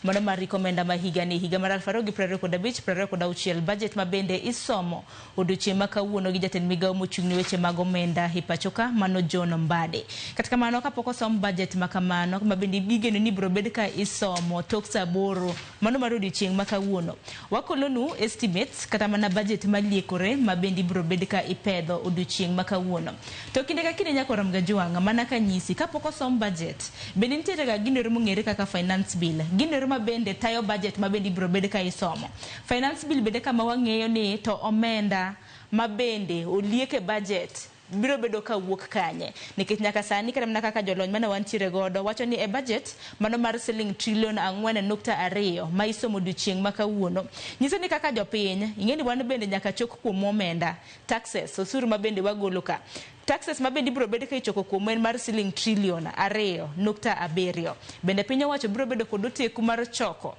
Mano mar riko omenda ma higani, higa mar 2025-26, budget ma bende isomo odiochieng' ma kawuono gi jatend migawo mochung' ne weche mag omenda e pacho ka, mano John Mbadi. Kata kamano, kapok osom budget ma kamano, ma bende igeno ni ibiro bed ka isomo tok saa 8 mano mar odiochieng' ma kawuono, wakolonu estimates kata mana budget maliekore ma bende ibiro bed ka ipedho odiochieng' ma kawuono. To kinde ka kinde nyaka orom ga jwang' mana ka nyisi kapok osom budget, bende nitiere ga gino ero mong'ere kaka finance bill, gino ero ma bende tayo budget ma bende ibiro bed ka isomo. Finance bill bende kama wang'eyo ni to omenda ma bende oliek e budget biro bedo ka wuok kanye, nikech nyaka sani kata mana kaka jolony mane wantiere godo wacho ni e budget mano mar siling trilion 4.2 ma isomo odiochieng' ma kawuono, nyiso ni kaka jopiny ing'e ni wan bende nyaka chok kuom omenda, taxes, osuru ma bende wagolo ka, taxes ma bende ibiro bed ka ichoko kuom en mar siling trilion 2.7. Bende piny owacho biro bedo kod oteku mar choko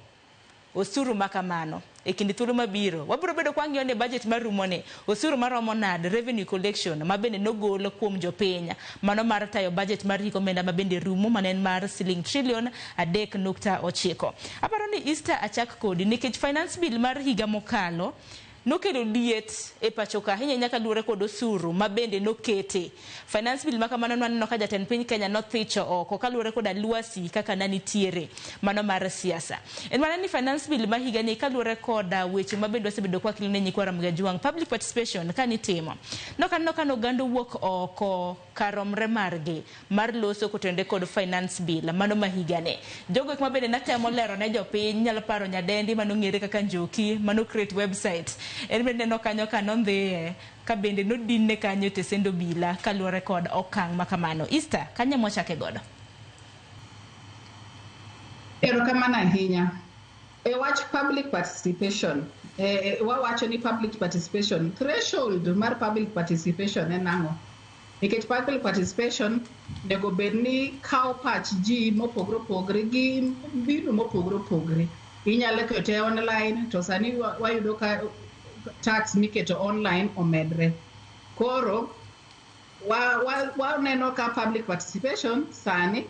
osuru ma kamano e kind thuolo mabiro? Wabiro bedo kwa ng'iyo ni budget marumo ni osuru maromo nade, revenue collection ma bende nogol kuom jopiny mano mar tayo budget mar hik omenda ma bende rumo mane en mar siling trilion 3.9. Aparo ni Easter achak kodi nikech finance bill mar higa mokalo nokelo liet e pacho ka, ahinya ahinya kaluwore kod osuru ma bende nokete. Finance bill ma kamano nwaneno ka jatend piny Kenya nothicho oko kaluwore koda lwasi kaka ne nitiere mano mar siasa. En mana ni finance bill ma higa ni kaluwore koda weche ma bende wasebedo kwa kelo ne nyikwa Ramogi Ajwang', public participation ka nitimo, nokaneno ka oganda owuok oko karomre margi mar loso kotenore kod finance bill mano ma higani. Jogo ek ma bende natemo lero ne jopiny, nyalo paro nyadendi manong'ere kaka Njoki mano create website, en bende neno kanyo ka nondhiye ka bende nodinne kanyo e tesend obila kaluwore kod okang' ma kamano. Easter, kanye mwachake godo? Erokamano ahinya. E wach public participation, wawacho ni public participation, threshold mar public participation en ang'o? Nikech public participation onego bed ni kawo pach ji mopogore opogore gi mbinu mopogore opogore. Inyalo kete online to sani wayudo ka tax miketo online omedre. Koro waneno ka public participation sani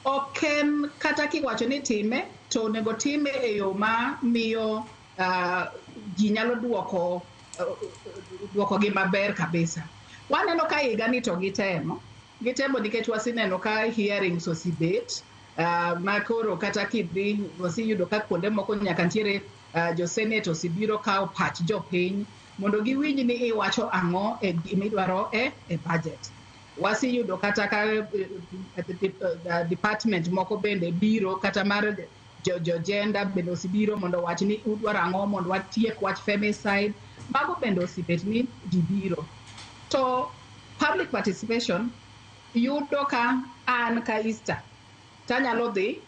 ok en kata kiwacho ni time to onego time e yo ma miyo ji nyalo duoko gi maber kabisa. Waneno ka higa ni to gitemo nikech waseneno ka hearings osebet ma koro kata kidhi waseyudo ka kuonde moko nyaka nitiere jo senate osebiro kawo pach jopiny mondo giwinj ni iwacho ang'o e gimidwaro e budget. Waseyudo kata ka department moko bende biro, kata mar jo gender bende osebiro mondo owach ni udwaro ang'o mondo watiek wach femicide. Mago bende osebet ni ji biro. To public participation yudo ka an ka Easter tanyalo dhi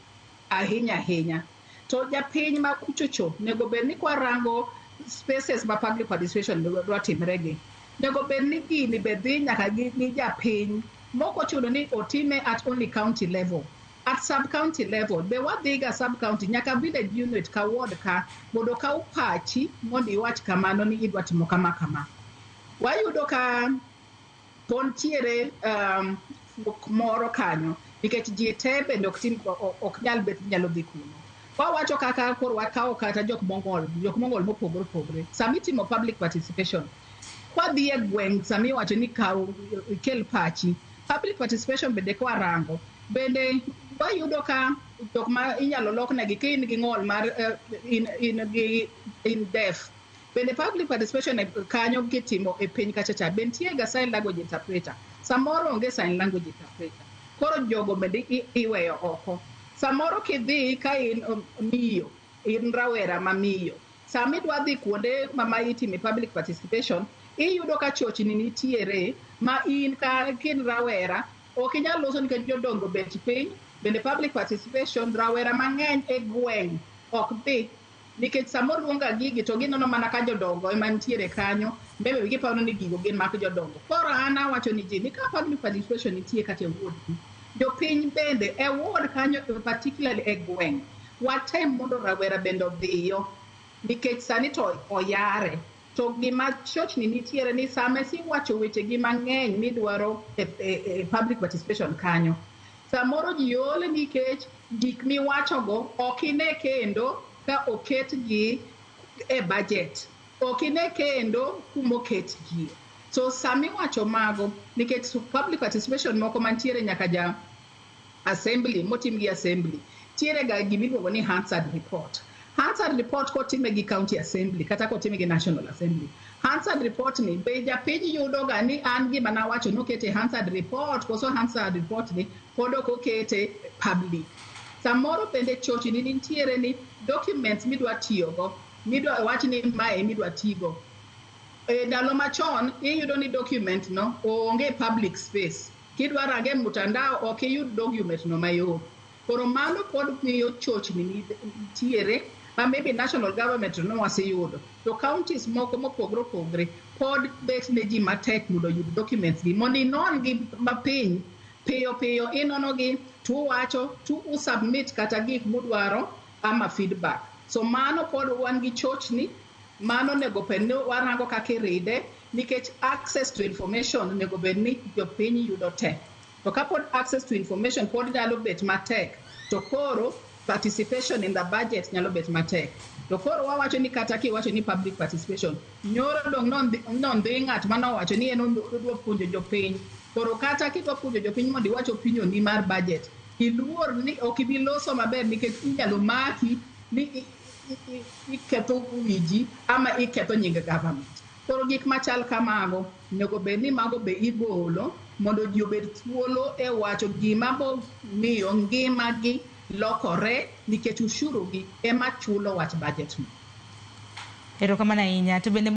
ahinya ahinya. To japiny ma kuchocho onego bed ni kwarango spaces ma public participation dwa timre gi, onego bed ni gini be dhi nyaka gi japiny mok ochuno ni otime at only county level. At sub-county level, be wadhi ga sub-county nyaka village unit ka ward ka mondo okaw pachi mondo iwach kamano ni idwa timo kama kama. Wayudo ka pod ntiere fuok moro kanyo nikech ji te bende ok nyal bet ni nyalo dhi kuno. Wawacho kaka koro wakawo kata jok mong'ol, jok mong'ol mopogore opogore. Sama itimo public participation, kwadhi e gweng' sama iwacho ni kaw ikel pachi, public participation bende kwarango, bende wayudo ka jok ma inyalo loknegi ka in gi ng'ol mar in gi in deaf. Bende public participation kanyo kitimo e piny kacha cha, be nitie ga sign language interpreter. Samoro onge sign language interpreter. Koro jogo bende iweyo oko. Samoro kidhi ka in miyo, in rawera ma miyo, sama idwa dhi kuonde ma itime public participation, iyudo ka chochni nitiere ma in ka kin rawera ok inyal loso nikech jodongo bet piny. Bende public participation rawera mang'eny e gweng' ok dhi nikech samoro luonga gigi to gineno mana ka jodongo ema nitiere kanyo, maybe giparo ni gigo gin mag jodongo. Koro an awacho ni ji ni ka public participation nitie kata e ward, jopiny bende e ward kanyo, particularly e gweng', watem mondo rawera bende odhiyo nikech sani to oyare. To gima chochni nitiere ni sama isiwacho wechegi mang'eny midwaro e public participation kanyo, Samoro ji ol nikech gik miwachogo ok ine kendo ka oketgi e budget. Ok ine kendo kumoketgie. So samiwacho mago, nikech public participation moko mantiere nyaka ja assembly motim gi assembly, tiere ga gimiluongo ni Hansard report. Hansard report kotime gi county assembly kata kotime gi national assembly. Hansard report ni be japiny yudo ga ni an gima nawacho nokete Hansard report koso Hansard report ni pod ok okete public. Samoro bende chochni nitiere ni documents midwa tiyogo, midwa wach ni mae midwa tigo. E ndalo machon iyudo ni document no onge public space. Kidwa range e mtandao ok iyud document no mayot. Koro mano pod miyo chochni nitiere ma maybe national government to nwaseyudo. To counties moko mopogre opogre pod bet ne ji matek mondo oyud documents gi mondo inon gi mapiny piyo piyo inono gi tuwacho tu usubmit kata gik mudwaro ama feedback. So mano pod wan gi chochni mano onego bed ni warango kaka iride nikech access to information onego bed ni jopiny yudo te. To kapod access to information pod nyalo bet matek, to koro participation in the budget nyalo bet matek. To koro wawacho ni kata kiwacho ni public participation, nyoro dong' nondhi ng'at manowacho ni en odwa puonjo jopiny. Koro kata kidwa puonjo jopiny mondo iwach opinion ni mar budget, iluor ni ok ibi loso maber nikech inyalo maki ni iketho wi ji ama iketho nying government. Koro gik machal kamago onego bed ni mago be igolo mondo ji obed thuolo e wacho gima bo miyo ngimagi lokore nikech ushuru gi ema chulo wach budget no. Erokamano ahinya. To bende